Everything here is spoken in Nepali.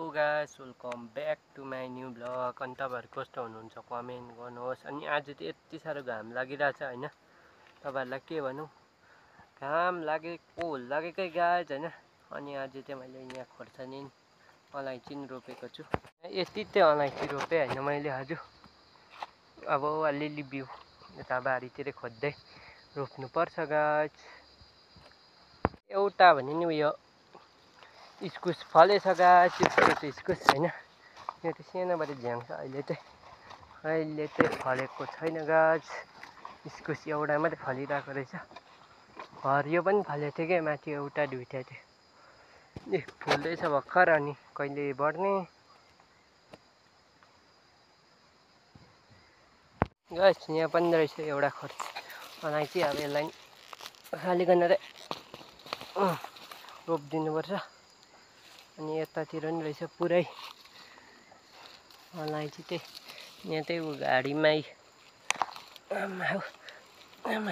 Hello guys, welcome back to my new blog. अनि तपाईँहरू कस्तो हुनुहुन्छ कमेन्ट गर्नुहोस्। अनि आज चाहिँ यति साह्रो घाम लागिरहेछ होइन, तपाईँहरूलाई के भनौँ, घाम लागेकै गाइस होइन। अनि आज चाहिँ मैले यहाँ खोर्सानी अलैँची रोपेको छु। यति चाहिँ अलैँची रोपेँ होइन मैले आज। अब अलिअलि बिउ यता बारीतिर खोज्दै रोप्नुपर्छ गाइस। एउटा भने नि उयो इस्कुस फलेछ गाइस, इस्कुस होइन। यो त सानोबाट झ्याङ छ, अहिले चाहिँ फलेको छैन गाइस। इस्कुस एउटा मात्रै फलिरहेको रहेछ। हरियो पनि फलेको थियो क्या, माथि एउटा दुइटा थियो। फुल्दैछ भर्खर, अनि कहिले बढ्ने गाइस। यहाँ पनि रहेछ एउटा अलैँची। अब यसलाई खाली गरेर रोपिदिनुपर्छ। अनि यतातिर नि रहेछ पुरै अलैँची चाहिँ। यहाँ चाहिँ गाडीमै आमा